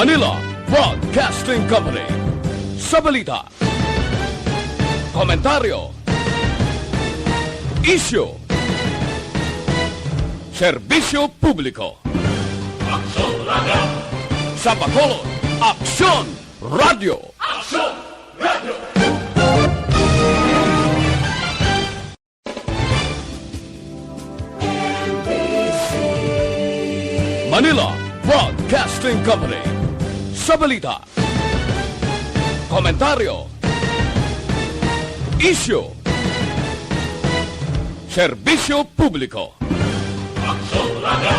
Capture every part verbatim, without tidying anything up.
Manila Broadcasting Company. Sa balita, komentaryo, isyu, serbisyo publiko. Aksyon Radio. Sa Bacolod, Aksyon Radio. Aksyon Radio. Manila Broadcasting Company. Sa balita, komentaryo, isyu, serbisyo publiko. Aksyon Radio.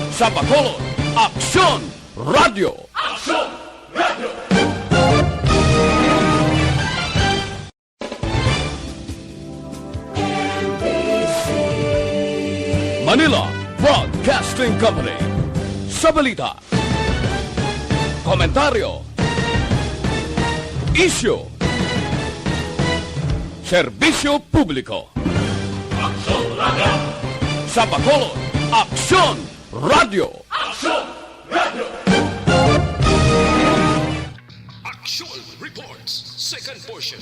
Sa Bacolod, Aksyon Radio. Aksyon Radio. Manila Broadcasting Company. Sa balita, komentaryo, isyu, serbisyo publiko. Aksyon Radio. Sa Bacolod, Aksyon Radio. Aksyon Radio. Action Reports, second portion.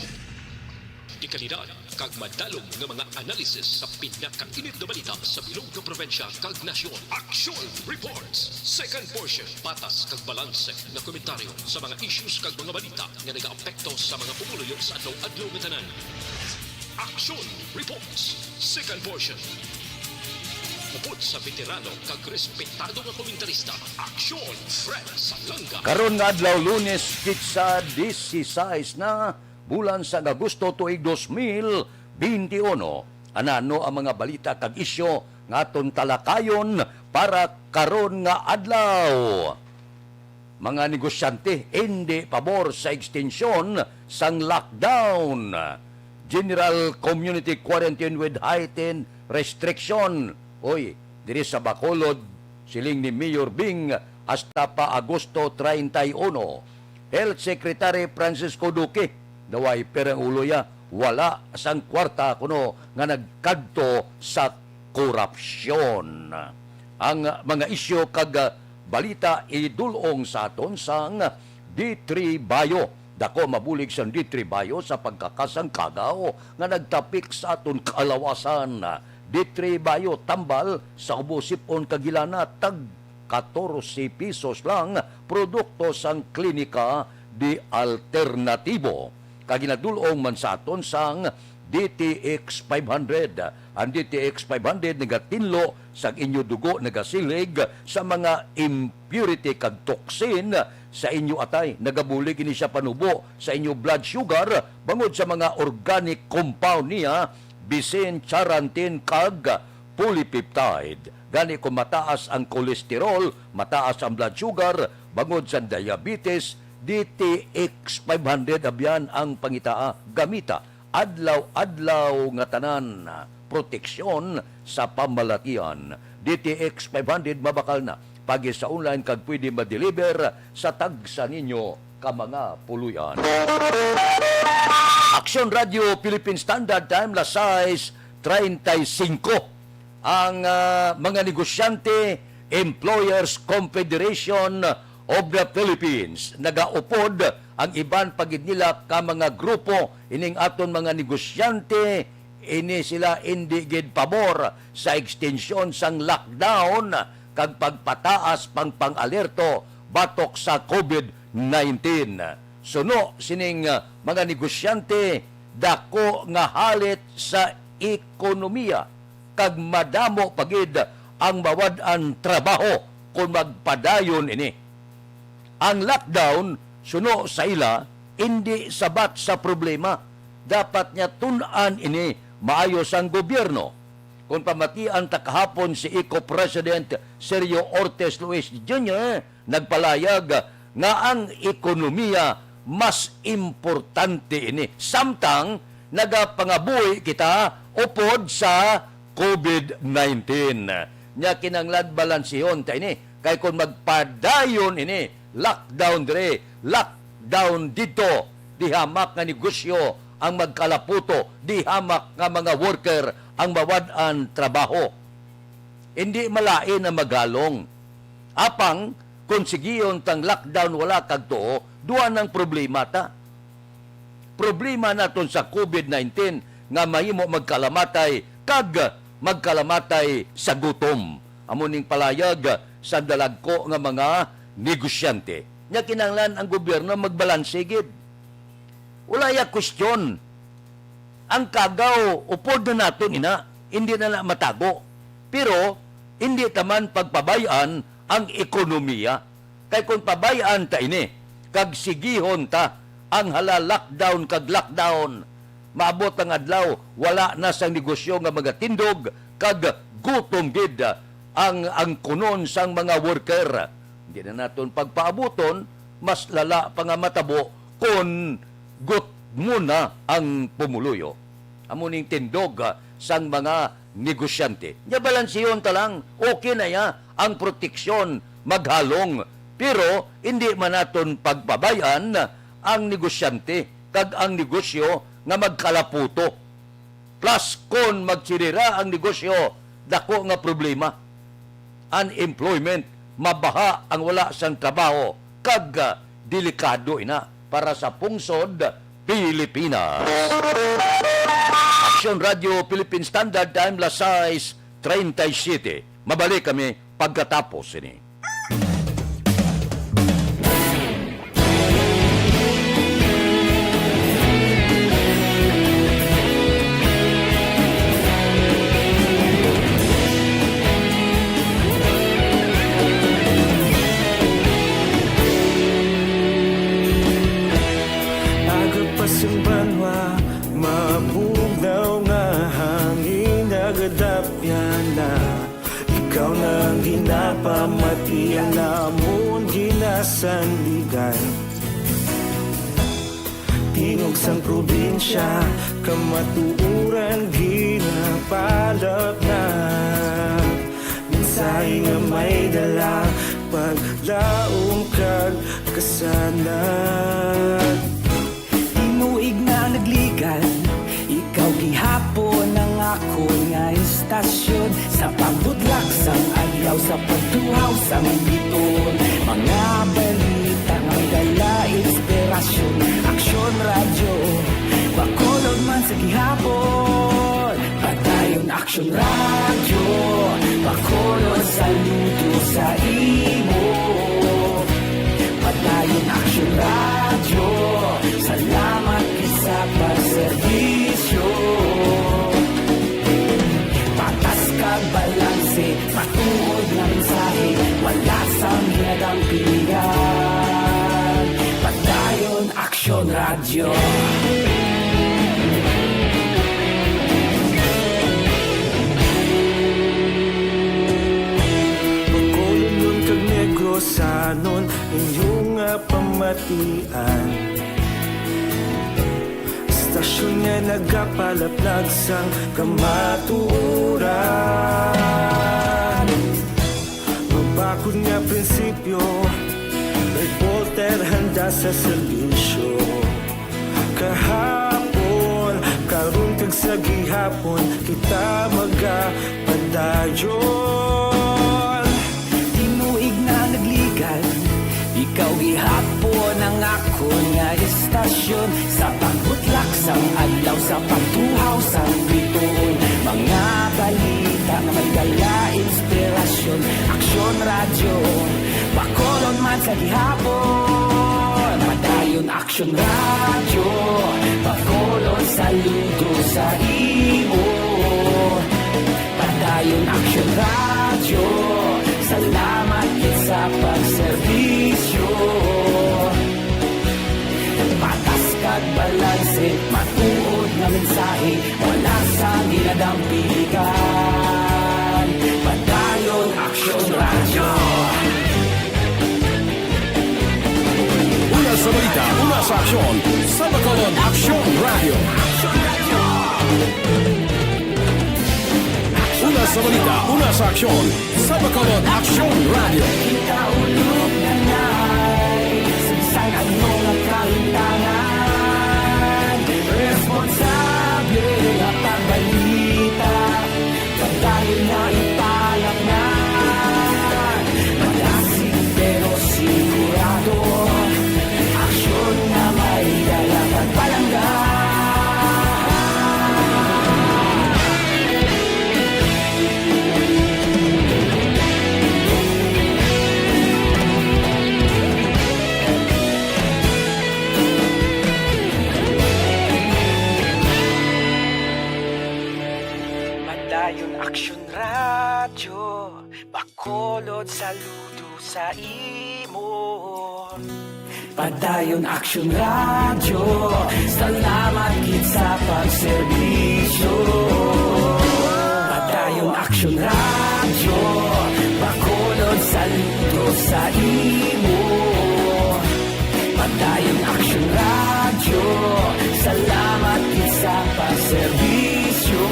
Dekalidad kag madalom nga mga analysis sa pinakainit nga balita sa bilog nga probinsya kag nasyon. Action Reports, second portion. Patas kag balanse nga komentaryo sa mga issues kag mga balita nga nagaapekto sa mga pumuluyo sa adlaw-adlaw nga tanan. Action Reports, second portion. Upod sa veterano kag respetado nga komentarista, Action Fred Salanga. Karon nga adlaw, Lunes, petsa disisais na, bulan sang Agosto, tuig dos mil benti uno. Anano ang mga balita kag isyu nga aton talakayon para karon nga adlaw? Mga negosyante indi pabor sa ekstensyon sang lockdown. General community quarantine with heightened restriction. Oy, diri sa Bacolod, siling ni Mayor Bing, hasta pa Agosto treinta y uno. Health Secretary Francisco Duque, naway pirang ulo ya, wala sang kwarta kuno nga nagkadto sa korupsyon. Ang mga isyu kag, ah, balita idul-ong sa aton sang D three Bio. Dako mabulig sang D three Bio sa pagkakasang kagaw nga nagtapik sa aton kalawasan. D three Bio, tambal sa ubo, sip-on kag hilana, tag katorse pesos lang, produkto sang Klinika de Alternatibo. Kag ginadul-ong man sa aton sang D T X five hundred. Ang D T X five hundred nagatinlo sang inyo dugo nagasilig sa mga impurity kag toxin sa inyo atay. Nagabulig ini sa panubo sa inyo blood sugar bangod sa mga organic compound niya, bisin charantin kag polypeptide. Gani, kung mataas ang cholesterol, mataas ang blood sugar, bangod sa diabetes, D T X five hundred abyan ang pangitaa. Gamita adlaw-adlaw nga tanan. Proteksyon sa pamalatian. D T X five hundred mabakal na. Pagi sa online kag pwede ma-deliver sa tagsa ninyo ka mga puloy-an. Aksyon Radio Philippine Standard Time, las sais treinta y cinco. Ang, ah, mga negosyante, Employers Confederation of the Philippines, nagaupod ang iban pa gid nila ka mga grupo. Ining aton mga negosyante, ini sila indi gid pabor sa ekstensyon sang lockdown kag pagpataas pang pang-alerto batok sa COVID nineteen. Suno sining, ah, mga negosyante, dako nga halit sa ekonomiya kag madamo pa gid ang mawad-an trabaho kon magpadayon ini. Ang lockdown, suno sa ila, indi sabat sa problema. Dapat niya tun-an ini maayo sang gobyerno. Kon pamatian ta kahapon, si ECO President Sergio Ortiz Luis Junior nagpalayag nga ang ekonomiya mas importante ini, samtang nagapangabuhi kita upod sa COVID nineteen. Nya, kinahanglan balansihon ta ini, kay kon magpadayon ini, lockdown diri, lockdown didto, di hamak nga negosyo ang magkalaputo, di hamak nga mga worker ang mawad-an trabaho. Indi malain ang magalong. Apang Kon sigihon tang lockdown, wala kag tuo, duha nang problema ta. Problema naton sa covid nineteen nga mahimo magkalamatay kag magkalamatay sa gutom. Amo ning palayag sa dalagko nga mga negosyante. Nya kinahanglan ang gobyerno magbalanse gid. Wala ya question. Ang kagaw, upod na naton ina, hindi na na matago. Pero hindi taman pagpabay-an ang ekonomiya. Kay kung pabay-an ta ini, kag sigihon ta ang hala lockdown kag lockdown, maabot ang adlaw, wala na sang negosyo nga magatindog, kag gutom gid ang, ang kunon sang mga worker. Hindi na naton pagpaabuton, mas lala pa nga matabo kon gutmo na ang pumuluyo. Amo ning tindog, ah, sang mga negosyante. Nya, balansihon ta lang, okay na ya ang proteksyon maghalong, pero hindi man naton pagpabay-an ang negosyante kag ang negosyo nga magkalaputo. Plus, kon magsirira ang negosyo, dako nga problema. Unemployment, mabaha ang wala sang trabaho, kag, ah, delikado ina para sa pungsod Pilipinas. Aksyon Radio Philippine Standard Time, las sais treinta y siete. Mabalik kami pagkatapos sini. Aga pa sing banwa, mabugnaw nga hangin, nagadapyan na. Ikaw na ang ginapamatian namon, ginasandigan. Tingog sang probinsya, kamatuoran ginapalapnap. Mensahe nga may dala, paglaom kag kasanag. Tinuig na nagligan, ikaw gihapon ang akon nga istasyon. Sa pagbutlak sang adlaw, sa pagtuhaw sang bituon, mga balita nga may dala inspirasyon. Aksyon Radyo, Bacolod man sa gihapon. Padayon Aksyon Radyo, Bacolod, saludo sa imo. Padayon Aksyon Radyo, salamat gid sa pagserbisyo. Patas kag balanse, matuod nga mensahe, wala sang ginadampigan. Padayon Aksyon Radyo. Bacolodnon kag Negrosanon, inyo nga pamatian. Istasyon nga nagapalaplag sang kamatuoran. Mabakod nga prinsipyo, reporter handa sa serbisyo. Kahapon, karon kag sa gihapon, kita magapadayon. Tinuig na nagligan, ikaw gihapon ang akon nga istasyon. Sa pagbutlak sang adlaw, sa pagtuhaw sang bituon, mga balita nga may dala inspirasyon. Aksyon Radyo, Bacolod man sa gihapon. Padayon Aksyon Radyo, Bacolod, saludo sa imo. Padayon Aksyon Radyo, salamat gid sa pagserbisyo. Patas kag balanse, matuod nga mensahe, wala sang ginadampigan. Padayon Aksyon Radyo. Una sa balita, una sa aksyon, sa Bacolod Aksyon Radyo. Una sa balita, una sa aksyon, sa Bacolod Aksyon Radyo. Kita ulog na nai, sa bisan ano nga kahintangan, responsable nga pagbalita, padayon na ipalapngan. Malasig pero Saludo sa imo. Padayon Action Radio, salamat gid sa pagserbisyo. Padayon Action Radio, Bacolod, saludo sa imo. Padayon Action Radio, salamat gid sa pagserbisyo.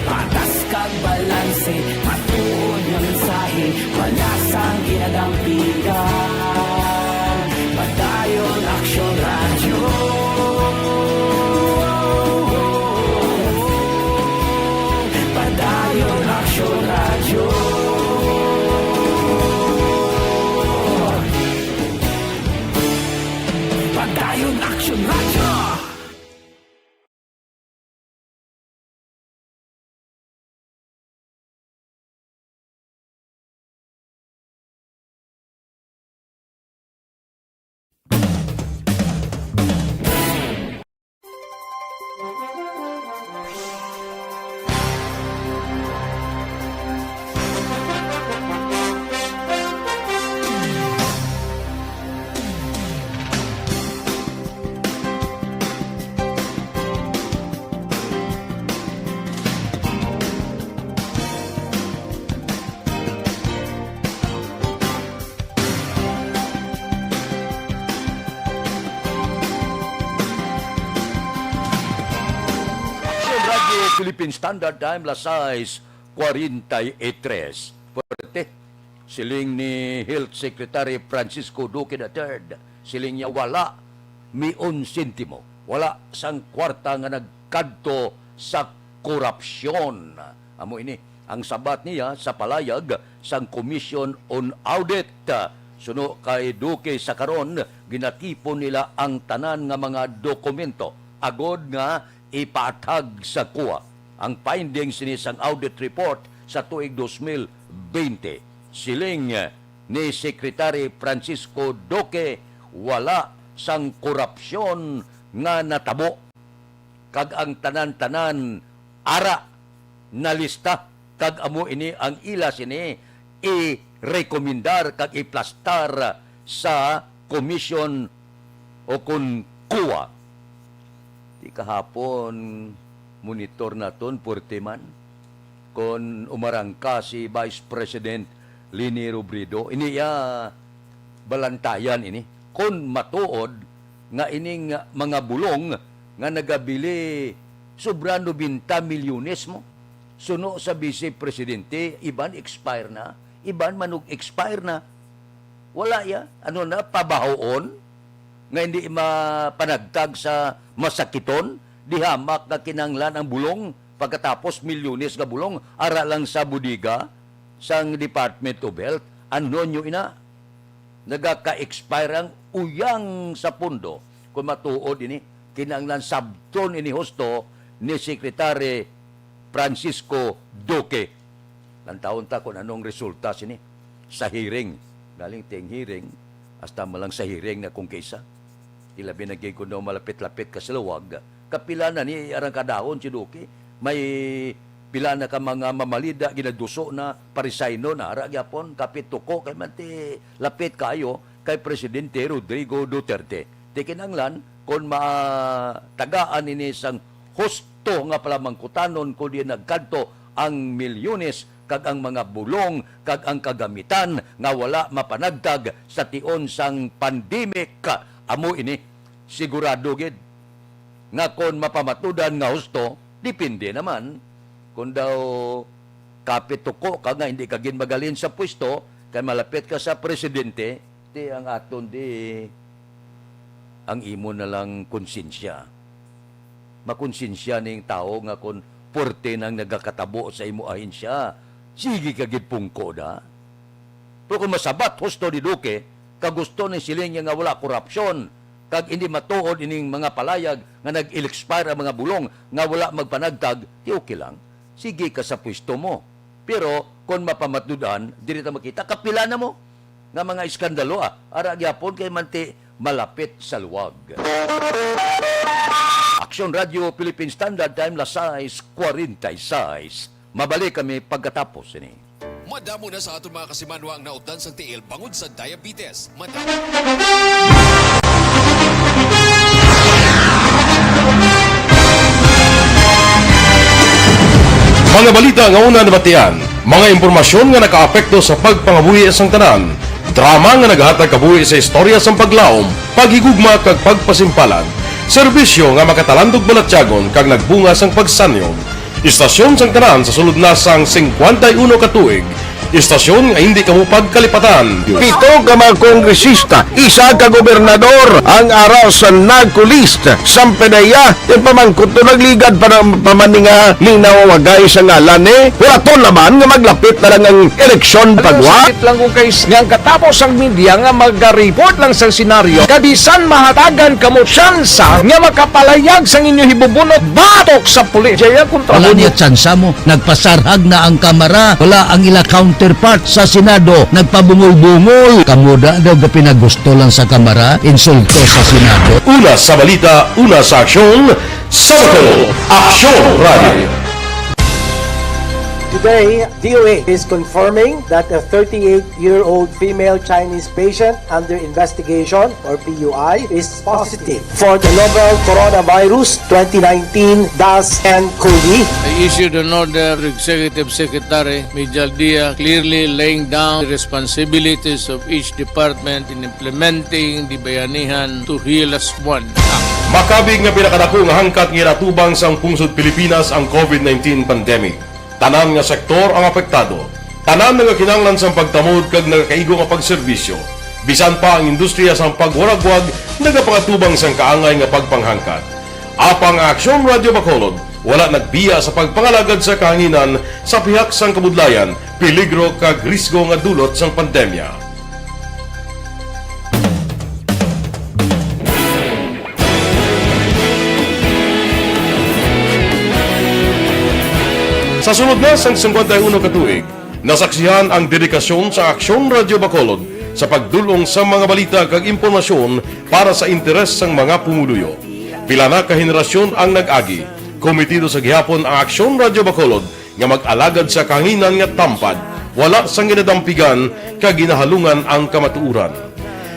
Patas kag balanse, matuod nga mensahe, wala sang ginadampigan. Padayon Action Radio. Padayon Action Radio. Padayon Action Radio. Action Radio Philippine Standard Time, las sais cuarenta y tres. Puwerte. Siling ni Health Secretary Francisco Duque the third, siling niya, wala mi un sentimo, wala sang kwarta nga nagkadto sa korupsyon. Amo ini ang sabat niya sa palayag sang Commission on Audit. Suno kay Duque, sa karon, ginatipon nila ang tanan nga mga dokumento agod nga ipatag sa COA ang findings sini sang audit report sa tuig dos mil bente. Siling ni Secretary Francisco Duque, wala sang korupsyon nga natabo, kag ang tanan-tanan ara nalista, kag amo ini ang ila sini i-rekomendar kag iplastar sa Commission o kon COA. Di kahapon, monitor naton, puwerte man. Kon umarangka si Vice President Leni Robredo, ini iya balantayan ini. Kon matuod nga ining mga bulong nga nagabili sobra nobenta milyones mo, suno sa Vice Presidente, iban expire na, iban manug-expire na. Wala ya, ano na, pabahoon nga hindi mapanagtag sa masakiton, di hamak nga kinahanglan ang bulong, pagkatapos milyones nga bulong ara lang sa bodega sang Department of Health. Ano nyo ina? Nagaka-expire ang uyang sa pondo. Kung matuod ini, kinahanglan sabton ini husto ni Secretary Francisco Duque. Lantawon ta kung anong resulta sini sa hearing. Galing ting hearing, hasta man lang sa hearing na kung kaisa. Ilabi na gid kung daw malapit-lapit ka sa luwag. Kapila na ni arang kadahon si Duque. May pila na ka mga mamalida, ginaduso na, parisayno na, ara gyapon, kapit tuko, kay man ti lapit kaayo kay Presidente Rodrigo Duterte. Ti kinahanglan, kon matagaan ini sang husto nga palamangkutanon, kon diin nagkadto ang milyones kag ang mga bulong kag ang kagamitan nga wala mapanagtag sa tion sang pandemic. Amo ini, sigurado gid nga kon mapamatudan nga husto, depende naman. Kon daw kapit tuko ka nga hindi ka gid magalin sa pwesto, kay malapit ka sa presidente, ti ang aton di ang imo na lang konsensya. Makonsensya ning tawo nga kon puwerte nang nagakatabo sa imo ahensya, sige ka gid pungko da. Pero kung masabat husto ni Duque, kag gusto ni siling niya nga wala korupsyon, kag hindi matuod ining mga palayag nga nag-expire ang mga bulong nga wala magpanagtag, di okay lang. Sige ka sa pwesto mo. Pero kung mapamatud-an, diri ta makita, kapila na mo nga mga iskandalo, ah. Ara gyapon kay manti malapit sa luwag. Action Radio Philippine Standard Time, las sais cuarenta y seis. Mabalik kami pagkatapos ini. Madamo na sa aton mga kasimanwa ang nautdan sang tiil bangod sa diabetes. Madamo. Mga balita nga una nabatian, mga impormasyon nga nakaapekto sa pagpangabuhi sang tanan, drama nga naghatag kabuhi sa istorya sang paglaom, paghigugma kag pagpasimpalan, serbisyo nga makatalandog balatyagon kag nagbunga sang pagsanyog. Istasyon sang tanan sa sulod na sang singkwenta y uno ka tuig. Istasyon nga hindi kamo pagkalipatan. Pito ka mga kongresista, isa ka gobernador ang ara sa NAGCO list. Sang PDEA, ipamangkot to nagligad pa na pa man ni nga linawagay sa ngalan ni. Hulaton naman nga maglapit na lang ang eleksyon pagwa. Sakit lang kung kay s-, nga ang katapos ang media nga magareport lang sa senaryo, kabisan mahatagan kamo tsansa nga makapalayag sang inyo hibubunot batok sa pulis. Jaya kontra Wala mo. Niya tsansa mo. Nagpasarhag na ang Kamara. Wala ang ila counterpart sa Senado. Nagpabungol-bungol. Kamo da daw ga pinagusto lang sa Kamara. Insulto sa Senado. Una sa balita, una sa aksyon, sa Bacolod, Aksyon Radio. Today, D O A is confirming that a thirty-eight-year-old female Chinese patient under investigation, or P U I, is positive for the novel coronavirus twenty nineteen dash ten COVID. I issued an order to Executive Secretary Mijal Dia, clearly laying down the responsibilities of each department in implementing the Bayanihan to Heal Us One Act. Makabig nga pinakadako nga hangkat nga ginatubang sang pungsod Pilipinas ang COVID nineteen pandemic. Tanan nga sektor ang apektado. Tanan nagakinahanglan sang pagtamod kag nagakaigo nga pagserbisyo. Bisan pa ang industriya sang pagwaragwag nagapangatubang sang kaangay nga pagpanghangkat. Apang ang Aksyon Radyo Bacolod wala nagbiya sa pagpangalagad sa kahanginan sa pihak sang kabudlayan, peligro kag risgo nga dulot sang pandemya. Sa sulod na sang singkwenta y uno ka tuig, nasaksihan ang dedikasyon sa Aksyon Radyo Bacolod sa pagdul-ong sa mga balita kag impormasyon para sa interes sang mga pumuluyo. Pila na ka henerasyon ang nag-agi. Komitido sa gihapon ang Aksyon Radyo Bacolod nga mag-alagad sa kahanginan nga tampad, wala sang ginadampigan kag ginahalungan ang kamatuoran.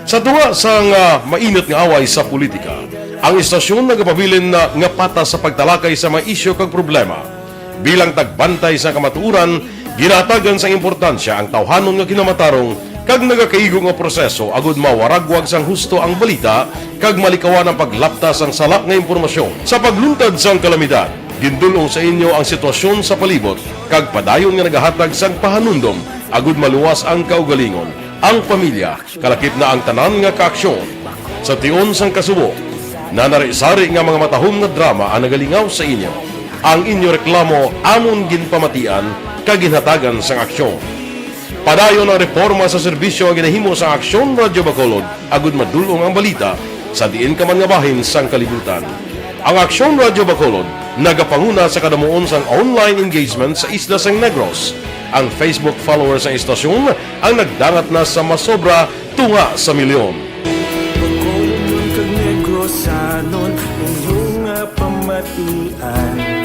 Sa tunga sang, ah, mainit nga away sa politika, ang istasyon nagapabilin na nga patas sa pagtalakay sa mga isyu kag problema. Bilang tagbantay sa kamatuoran, ginahatagan sang importansya ang tawhanon nga kinamatarong kag nagakaigo nga proseso agud mawaragwag sang husto ang balita kag malikawan ang paglapta sang sala nga impormasyon. Sa pagluntad sang kalamidad, gindul-ong sa inyo ang sitwasyon sa palibot kag padayon nga nagahatag sang pahanumdom agud maluwas ang kaugalingon, ang pamilya, kalakip na ang tanan nga kaaksyon. Sa tion sang kasubo, nanari-sari nga mga matahom nga drama ang nagalingaw sa inyo. Ang inyo reklamo amon ginpamatian kag ginhatagan sang aksyon. Padayon ang reporma sa serbisyo nga ginahimo sang Aksyon Radyo Bacolod agud madul-ong ang balita sa diin ka man nga bahin sang kalibutan. Ang Aksyon Radyo Bacolod nagapanguna sa kadamuon sang online engagement sa isla sang Negros. Ang Facebook followers sang istasyon ang nagdangat na sa masobra tunga sa milyon. Bacolodnon kag Negrosanon, inyo nga pamatian.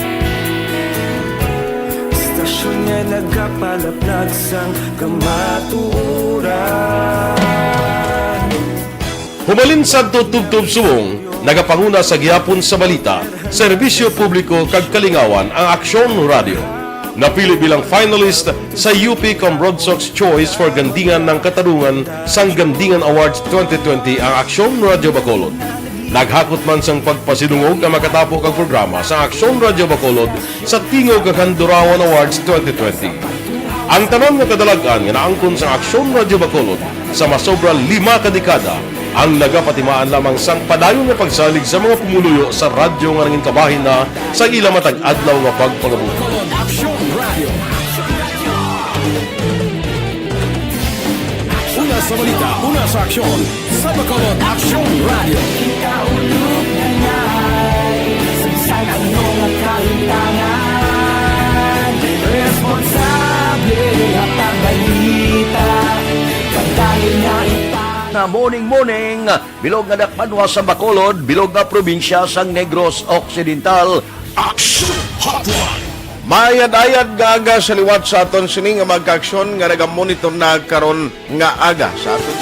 Istasyon nga nagapalaplag sang kamatuoran. Humalin sadto tubtob subong, nagapanguna sa gihapon sa balita, serbisyo publiko kag kalingawan ang Aksyon Radyo. Napili bilang finalist sa U P Comrodsocs Choice for Gandingan ng Katarungan sang Gandingan Awards twenty twenty ang Aksyon Radyo Bacolod. Naghakot man sang pagpasidungog ang makatapo kag programa sa Aksyon Radyo Bacolod sa Tingog kag Handurawan Awards twenty twenty. Ang tanan nga kadalag-an nga naangkon sa Aksyon Radyo Bacolod sa masobra lima ka dekada ang nagapatimaan lamang sang padayon nga pagsalig sa mga pumuluyo sa radyo nga nangin kabahin na sa ila matag adlaw nga pagpangabuhi. Aksyon Radyo. Una sa balita, una sa aksyon, sa Bacolod Aksyon Radyo. Ikaw, Lugangay, sa bisan ano nga kalimtangan, responsable nga pagbalita, pagdali nga ita- Na morning, morning, bilog nga dakbanwa sa Bacolod, bilog nga probinsya sang Negros Occidental. Aksyon Hotline. Maayad-ayad nga aga sa liwat sa aton sini nga mga kaaksyon nga nagamonitor na karon nga aga sa aton.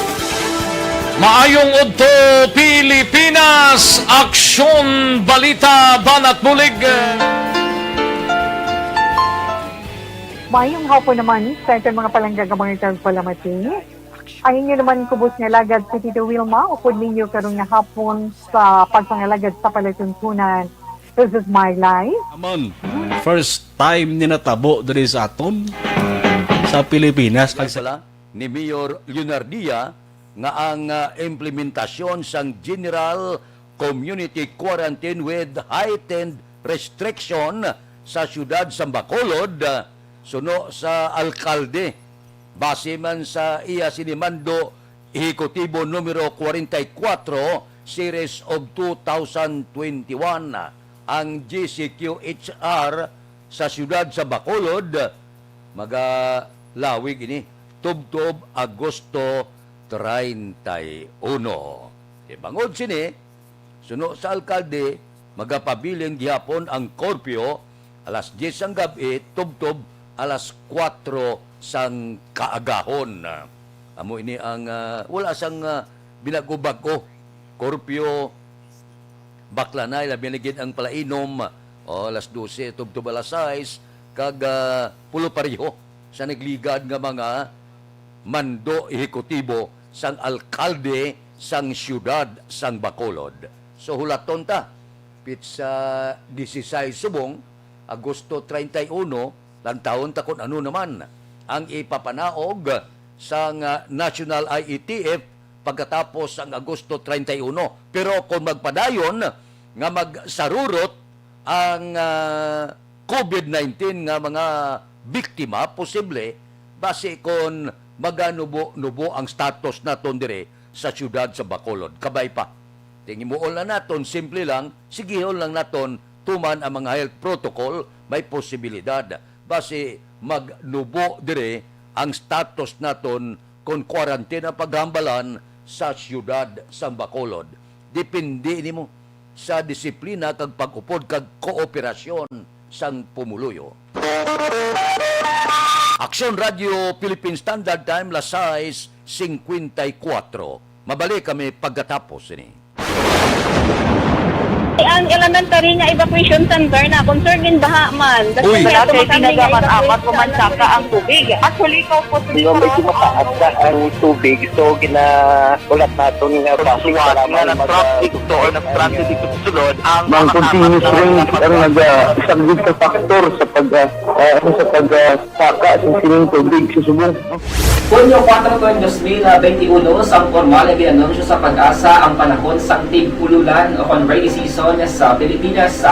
Maayong udto, Pilipinas! Aksyon, balita, banat bulig! Maayong hapon naman sa aton mga palangga nga mga tagpalamati. Ang inyo naman kubos nga alagad si Tito Wilma, upod ninyo karon nga hapon sa pagpangalagad sa palatuntunan. This is my life. Amon, first time ni natabo diri sa aton sa Pilipinas. Kag sa Pala ni Mayor Leonardia nga ang ah, implementasyon sang General Community Quarantine with Heightened Restriction sa siyudad sang Bacolod, ah, suno sa alkalde, base man sa iya sini mando ehekutibo numero forty-four, series of two thousand twenty-one, ang G C Q H R sa siyudad sa Bacolod, magalawig ini tubtob Agosto treinta y uno. Di bangod sini, suno sa alkalde, magapabilin gihapon ang korpyo alas diyes sang gab-i tubtob alas kuwatro sang kaagahon. Amo ini ang ah, wala sang ah, binago-bago. Korpyo, baklanay, labi na gid ang palainom, o alas dose tubtob alas sais, kag ah, pulo pareho sa nagligad nga mga mando ehekutibo sang alkalde sang siyudad sang Bacolod. So, hulaton ta, pitsa dieciséis subong, Agosto treinta y uno, lantawon ta kon ano naman ang ipapanaog sang ah, National I E T F pagkatapos sang Agosto treinta y uno. Pero kung magpadayon nga magsarurot ang ah, COVID nineteen nga mga biktima, posible, basi kon maganubo-nubo ang status naton diri sa siyudad sa Bacolod. Kabay pa. Ting himuon lang naton, simple lang, sigihon lang naton tuman ang mga health protocol, may posibilidad. Basi magnubo diri ang status naton kon quarantine ang paghambalan sa siyudad sang Bacolod. Depende nimo sa disiplina kag pag-upod kag kooperasyon sang pumuluyo. Aksyon Radio Philippine Standard Time, las sais cincuenta y cuatro. Mabalik kami pagkatapos sini. Ang elementary nga evacuation center na concern gin baha man. Uy. Wala kay pinagaman amat ko man saka ang tubig. Actually, ko po. Di ba may mataas na ang tubig, so gina-, ulat naton nga basi nga nag-traffic to or nag-traffic dito sa sulod ang mga continuous rain ang naga-, isa gid ka factor sa pag, ah, ah, ano, sa pag, ah, saka sa sining tubig sa subong. Hunyo kuwatro, dos mil benti uno, sang pormal nga gin-anunsyo sa PAGASA ang panahon sang tig-ululan o kon rainy season sa Pilipinas.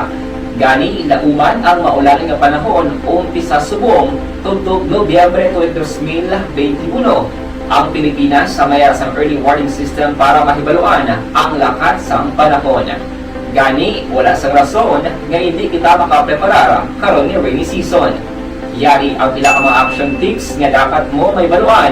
Gani, nauman ang maulan nga panahon umpisa subong tubtob Nobyembre tuig dos mil benti uno. Ang Pilipinas may ara sang early warning system para mahibaluan ang lakat sang panahon. Gani, wala sang rason nga indi kita makapreparar karon ni rainy season. Yari ang pila ka mga action tips nga dapat mo mahibaluan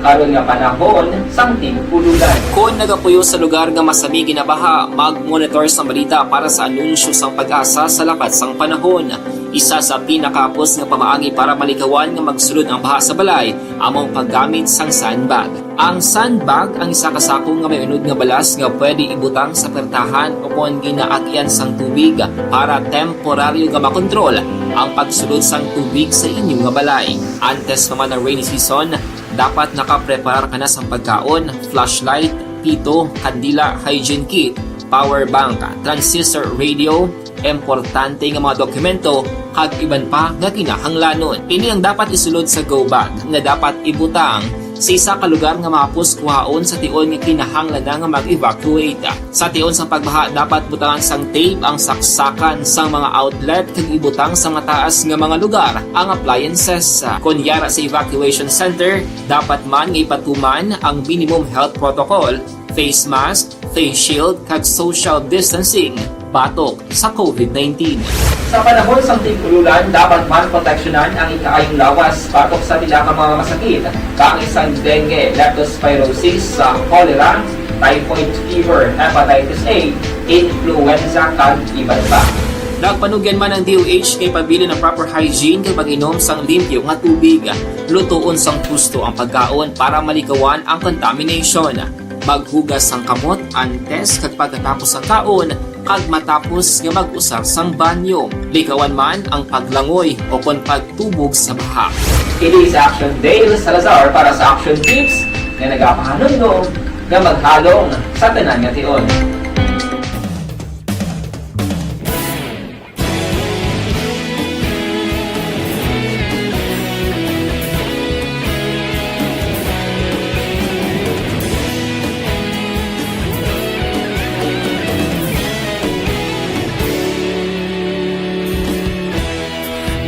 karon nga panahon sang tig-ululan. Kon nagapuyo sa lugar nga masami ginabaha, mag-monitor sang balita para sa anunsyo sang PAGASA sa lakat sang panahon. Isa sa pinakahapos nga pamaagi para malikawan nga magsulod ang baha sa balay amo ang paggamit sang sandbag. Ang sandbag ang isa ka sako nga may unod nga balas nga pwede ibutang sa pertahan o kon ginaagyan sang tubig para temporaryo nga makontrol ang pagsulod sang tubig sa inyo nga balay. Antes pa man ang rainy season, dapat nakapreparar ka na sang pagkaon, flashlight, pito, kandila, hygiene kit, power bank, transistor radio, importante nga mga dokumento, kag iban pa nga kinahanglanon. Ini ang dapat isulod sa go bag nga dapat ibutang sa isa ka lugar nga mahapos kuhaon sa tion nga kinahanglan na nga mag-evacuate. Sa tion sang pagbaha, dapat butangan sang tape ang saksakan sang mga outlet kag ibutang sa mataas nga mga lugar ang appliances. Kon yara sa evacuation center, dapat man nga ipatuman ang minimum health protocol, face mask, face shield, kag social distancing batok sa COVID nineteen. Sa panahon sang tig-ululan, dapat man proteksyonan ang ikaayong lawas batok sa pila ka mga masakit, kaangay sang dengue, leptospirosis, sa cholera, typhoid fever, hepatitis A, influenza, kag iban pa. Nagpanugyan man ang D O H nga ipabilin ang proper hygiene kag pag-inom sang limpyo nga tubig. Lutoon sang husto ang pagkaon para malikawan ang contamination. Maghugas sang kamot antes kag pagkatapos sang kaon, kag matapos nga mag-usar sang banyo. Likawan man ang paglangoy o kon pagtubog sa baha. Kini si Action Dale Salazar para sa Action Tips nga nagapahanumdom nga maghalong sa tanan nga tion.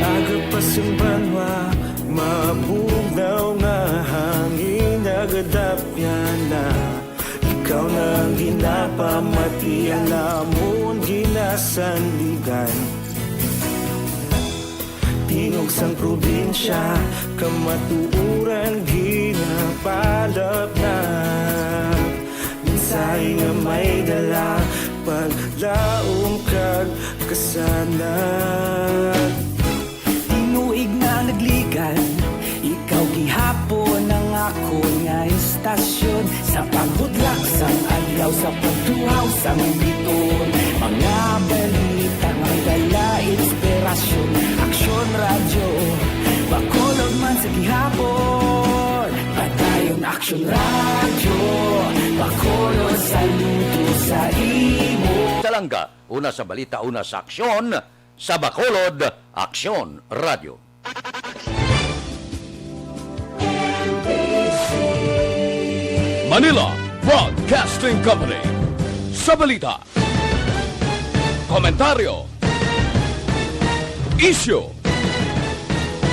Aga pa sing banwa, mabugnaw nga hangin nagadapyan na. Ikaw na ang ginapamati, ang amon ginasandigan. Tingog sang probinsya, kamatuoran ginapalapnat. Mensahe nga may dala, paglaom kag kasanag. Tinuig na nagligan, ikaw gihapon ang akon nga istasyon. Sa paghudlak sang adlaw, sa pagtuhaw sang biton, mga balita may dala inspirasyon. Aksyon Radyo, Bacolod man sa gihapon. Padayon Aksyon Radyo, Bacolod, saludo sa imo. Talangga, una sa balita, una sa aksyon, sa Bacolod, Aksyon Radyo. Manila Broadcasting Company. Sa balita, komentaryo, isyu,